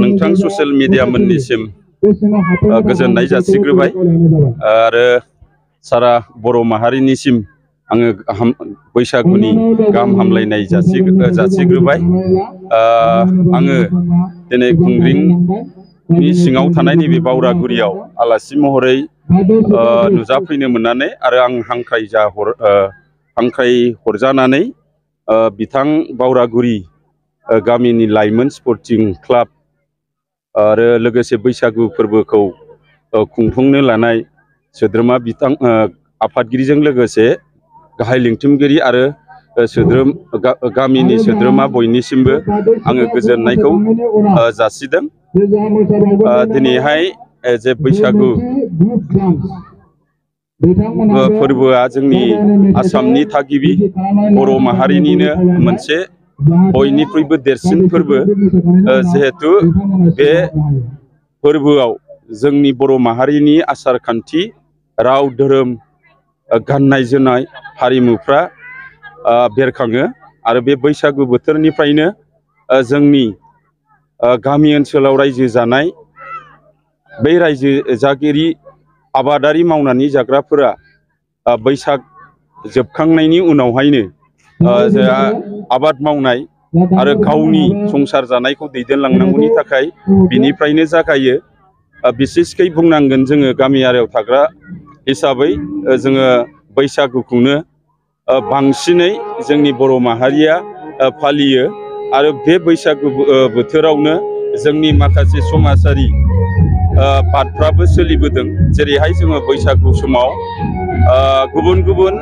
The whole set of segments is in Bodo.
नोंथां ससियेल मिडिया मोननिसिम गोजोननाय जासिग्रोबाय आरो सारा बर' माहारिनिसिम आङो बैसागुनि गाहाम हामलायनाय जासिग्रोबाय। आङो दिनै खुंग्रिंनि सिङाव थानाय नैबे बावरागुरियाव आलासि महरै नुजाफैनो मोननानै आरो आं हांख्राय हरजानानै बिथां बावरागुरि गामिनि लाइमोन स्पर्टिं क्लाब आरो लोगोसे बैसागु फोरबोखौ खुंफुंनो लानाय सोद्रोमा बिथां आफादगिरिजों लोगोसे गाहाय लिंथुमगिरि आरो गामिनि सोद्रोमा बयनिसिमबो आङो गोजोननायखौ जासिदों। दिनैहाय जे बैसागु फोरबोआ जोंनि आसामनि थागिबि बर' माहारिनिनो मोनसे बयनिख्रुइबो देरसिन फोरबो। जिहेतु बे फोरबोआव जोंनि बर' माहारिनि आसार खान्थि, राव, धोरोम, गाननाय जोमनाय, हारिमुफ्रा बेरखाङो आरो बे बैसागु बोथोरनिफ्रायनो जोंनि गामि ओनसोलाव रायजो जानाय बै रायजो जागिरि आबादारि मावनानै जाग्राफोरा बैसाग जोबखांनायनि उनावहायनो आबाद मावनाय आरो गावनि संसार जानायखौ दैदेनलांनांगौनि थाखाय बिनिफ्रायनो जागायो। बिसेसकै बुंनांगोन जोङो गामियारियाव थाग्रा हिसाबै जोङो बैसागुखौनो बांसिनै जोंनि बर' माहारिया फालियो आरो बे बैसागु बोथोरावनो जोंनि माखासे समाजारि बादफ्राबो सोलिबोदों। जेरैहाय जोङो बैसागु समाव गुबुन गुबुन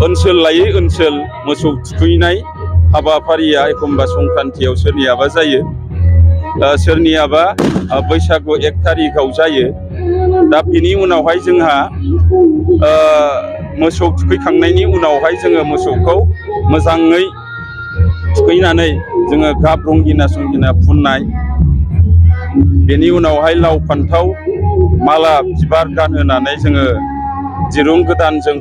ओनसोल लायै ओनसोल मोसौ थुखैनाय हाबाफारिया एखमबा संक्रान्तियाव सोरनियाबा जायो, सोरनियाबा बैसागु 1 थारिखआव जायो। दा बिनि उनावहाय जोंहा मोसौ थुखैखांनायनि उनावहाय जोङो मोसौखौ मोजाङै थुखैनानै जोङो गाब रंगिना संगिना फुननाय, बेनि उनावहाय लाव फान्थाव माला बिबार गानहोनानै जोङो दिरुं गोदानजों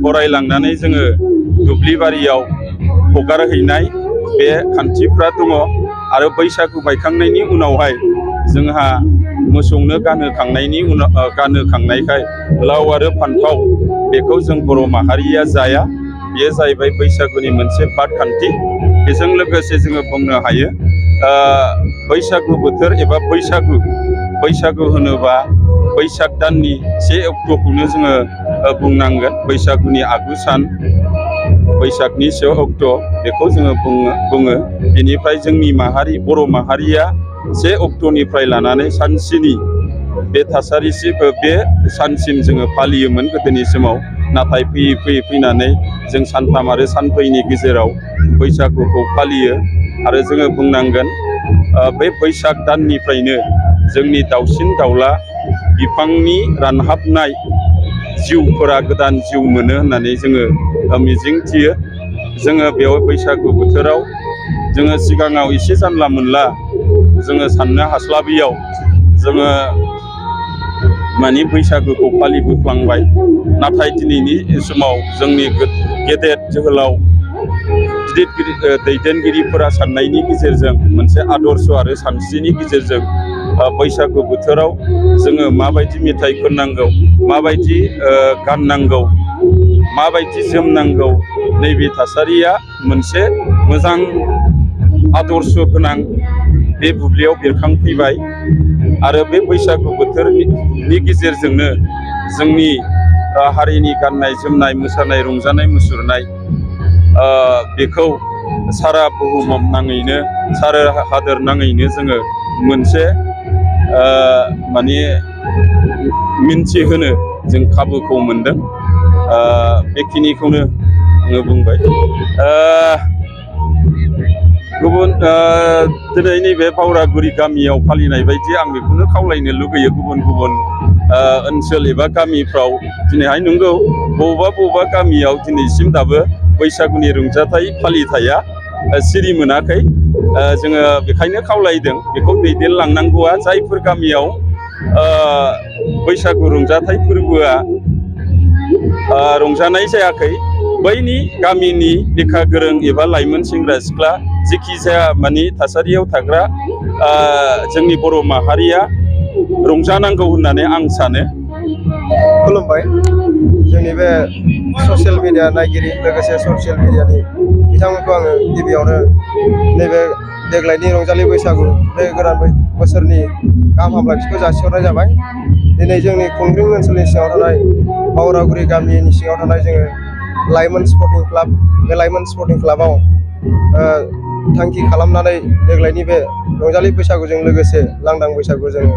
बरायलांनानै जोङो दुब्लि बारियाव हगारहैनाय बे खान्थिफ्रा दङ। आरो बैसागु बायखांनायनि उनावहाय जोंहा मोसौनो गानहोखांनायखाय लाव आरो फान्थाव बेखौ जों बर' माहारिया जाया। बेयो जाहैबाय बैसागुनि मोनसे बादखान्थि। बेजों लोगोसे जोङो बुंनो हायो बैसागु बोथोर एबा बैसागु होनोबा बैसाग दाननि 1 अक्ट'खौनो जोङो बुंनांगोन। बैसागुनि आगु सान बैसागनि 1 अक्ट' बेखौ जोङो बुङो। बेनिफ्राय जोंनि बर' माहारिया 1 अक्ट'निफ्राय लानानै सानसिनि बे सानसिम जोङो फालियोमोन गोदोनि समाव। नाथाय फैयै फैनानै जों सानथाम आरो सानब्रैनि गेजेराव बैसागुखौ फालियो। आरो जोङो बुंनांगोन बे बैसाग दाननिफ्रायनो जोंनि दाउसिन दाउला बिफांनि रानहाबनाय जिउफोरा गोदान जिउ मोनो होननानै जोङो मिजिंथियो। जोङो बेयाव बैसागु बोथोराव जोङो सिगाङाव एसे जानला मोनला जोङो साननो हास्लाबियाव जोङो माने बैसागुखौ फालिबोफ्लांबाय। नाथाय दिनैनि समाव जोंनि गेदेर जोहोलाव गिदिर दैदेनगिरिफोरा साननायनि गेजेरजों मोनसे आदर्श आरो सानस्रिनि गेजेरजों बैसागु बोथोराव जोङो माबायदि मेथाइ खननांगौ, माबायदि गाननांगौ, माबायदि जोमनांगौ, नैबे थासारिया मोनसे मोजां आदर्श गोनां बे बुब्लियाव बेरखांफैबाय। आरो बे बैसागु बोथोरनि गेजेरजोंनो जोंनि हारिनि गाननाय जोमनाय, मोसानाय, रंजानाय, मुसुरनाय बेखौ सारा बुहुम नाङैनो, सारा हादोर नाङैनो जोङो मोनसे माने मिन्थिहोनो जों खाबुखौ मोनदों। बेखिनिखौनो आङो बुंबाय। दिनै नैबे बावरागुरि गामियाव फालिनाय बायदि आं बेखौनो खावलायनो लुगैयो गुबुन गुबुन ओनसोल एबा गामिफ्राव। दिनैहाय नंगौ बबेबा गामियाव दिनैसिम दाबो बैसागुनि रंजाथाइ फालिथाया सिरि मोनाखै। जोङो बेखायनो खावलायदों बेखौ दैदेनलांनांगौआ। जायफोर गामियाव बैसागु रंजाथाइ फोरबोआ रंजानाय जायाखै बैनि गामिनि लेखा गोरों एबा लाइमोन सेंग्रा सिख्ला जेखि जाया मानि थासारियाव थाग्रा जोंनि बर' माहारिया रंजानांगौ होननानै आं सानो। खुलुमबाय। जोंनि बे ससियेल मिडिया नायगिरि लोगोसे ससियेल मिडियानि बिथांमोनखौ आङो गिबियावनो नैबे देग्लायनि रंजालि बैसागु बे गोदान बोसोरनि गाहाम हामलायथिखौ जासिहरनाय जाबाय। दिनै जोंनि खुंग्रिं ओनसोलनि सिङाव थानाय बावरागुरि गामिनि सिङाव थानाय जोङो लाइमोन स्पर्टिं क्लाब, बे लाइमोन स्पर्टिं क्लाबाव थांखि खालामनानै देग्लायनि बे रंजालि बैसागुजों लोगोसे लांदां बैसागु जोङो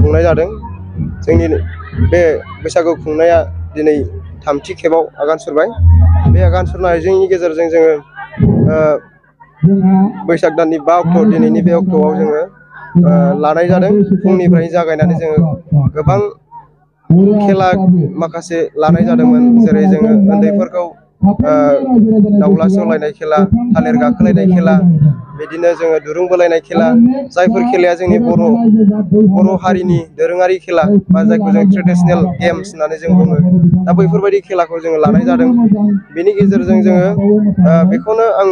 खुंनाय जादों। जोंनि बे बैसागु खुंनाया दिनै थामथि खेबाव आगान सुरबाय। बे आगान सुरनायनि गेजेरजों जोङो बैसाग दाननि 5 अक्ट' दिनैनि बे अक्ट'आव जोङो लानाय जादों। फुंनिफ्रायनो जागायनानै जोङो गोबां खेला माखासे लानाय जादोंमोन। जेरै जोङो उन्दैफोरखौ दाउला सौलायनाय खेला, थालिर गाखोलायनाय खेला, बिदिनो जोङो दुरुं बोलायनाय खेला, जायफोर खेलाया जोंनि बर' हारिनि दोरोङारि खेला बा जायखौ जों ट्रेडिसनेल गेम्स होननानै जों बुङो। दा बैफोरबायदि खेलाखौ जोङो लानाय जादों। बेनि गेजेरजों जोङो बेखौनो आं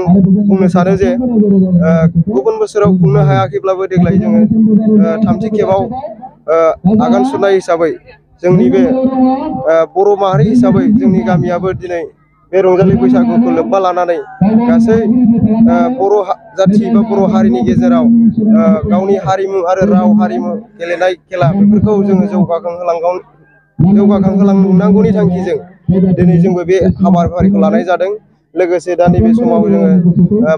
बुंनो सानो जे गुबुन बोसोराव खुंनो हायाखैब्लाबो देग्लाय जोङो थामथि खेबाव आगान सुरनाय हिसाबै जोंनि बे बर' माहारि हिसाबै जोंनि गामियाबो दिनै बे रंजालि बैसागुखौ लोब्बा लानानै गासै बर' जाथि बा बर' हारिनि गेजेराव गावनि हारिमु आरो राव हारिमु गेलेनाय खेला बेफोरखौ जोङो जौगाखांहोलांनांगौनि थांखिजों दिनै जोंबो बे हाबाफारिखौ लानाय जादों। लोगोसे दा नैबे समाव जोङो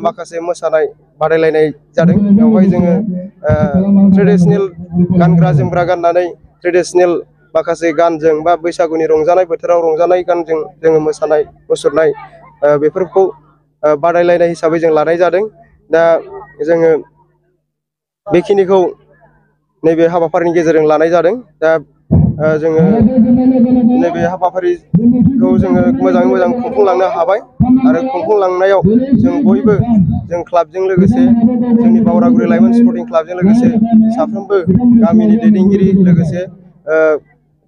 माखासे मोसानाय बादायलायनाय जादों। बेवहाय जोङो ट्रेडिसनेल गानग्रा जोमग्रा गाननानै ट्रेडिसनेल माखासे गानजों बा बैसागुनि रंजानाय बोथोराव रंजानाय गानजों जोङो मोसानाय मुसुरनाय बेफोरखौ बादायलायनाय हिसाबै जों लानाय जादों। दा जोङो बेखिनिखौ नैबे हाबाफारिनि गेजेरजों लानाय जादों। दा जोङो नैबे हाबाफारिखौ जोङो मोजाङै मोजां खुंफुंलांनो हाबाय आरो खुंफुंलांनायाव जों बयबो जों क्लाबजों लोगोसे जोंनि बावरागुरि लाइमोन स्पर्टिं क्लाबजों लोगोसे साफ्रोमबो गामिनि दैदेनगिरि लोगोसे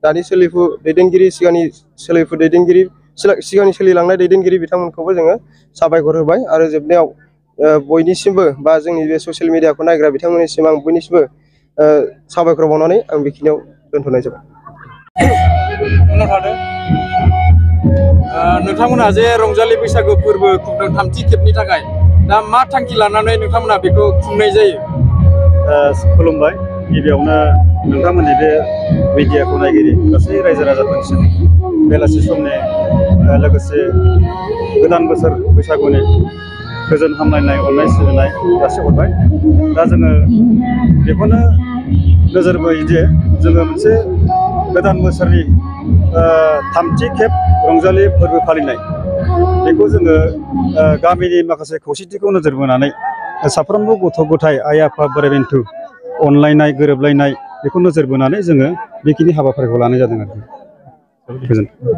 दानि सोलिफु दैदेनगिरि सिगांनि सोलिलांनाय दैदेनगिरि बिथांमोनखौबो जोङो साबायखर होबाय। आरो जोबनायाव बयनिसिमबो बा जोंनि बे ससियेल मिडियाखौ नायग्रा बिथांमोननिसिम आं बयनिसिमबो साबायखर बावनानै आं बेखिनियाव दोनथ'नाय जाबाय। नोंथांमोनहा जे रंजालि बैसागु फोरबो खुंदों थामथि खेबनि थाखाय, दा मा थांखि लानानै नोंथांमोनहा बेखौ खुंनाय जायो? खुलुमबाय। गिबियावनो नोंथांमोननि बे मिडियाखौ नायगिरि गासै रायजो राजाफोरनिसिम बेलासि समनि लोगोसे गोदान बोसोर बैसागुनि गोजोन हामलायनाय अननाय सिबिनाय जासिहरबाय। दा जोङो बेखौनो नोजोर बोयो जे जोङो मोनसे गोदान बोसोरनि थामथि खेब रंजालि फोरबो फालिनाय, बेखौ जोङो गामिनि माखासे खौसेथिखौ नोजोर बोनानै साफ्रोमबो गथ' गथाय, आइ आफा, बोराइ बेन्थ' अनलायनाय गोरोबलायनाय बेखौ नोजोर बोनानै जोङो बेखिनि हाबाफारिखौ लानाय जादों आरोखि। गोजोन्थों।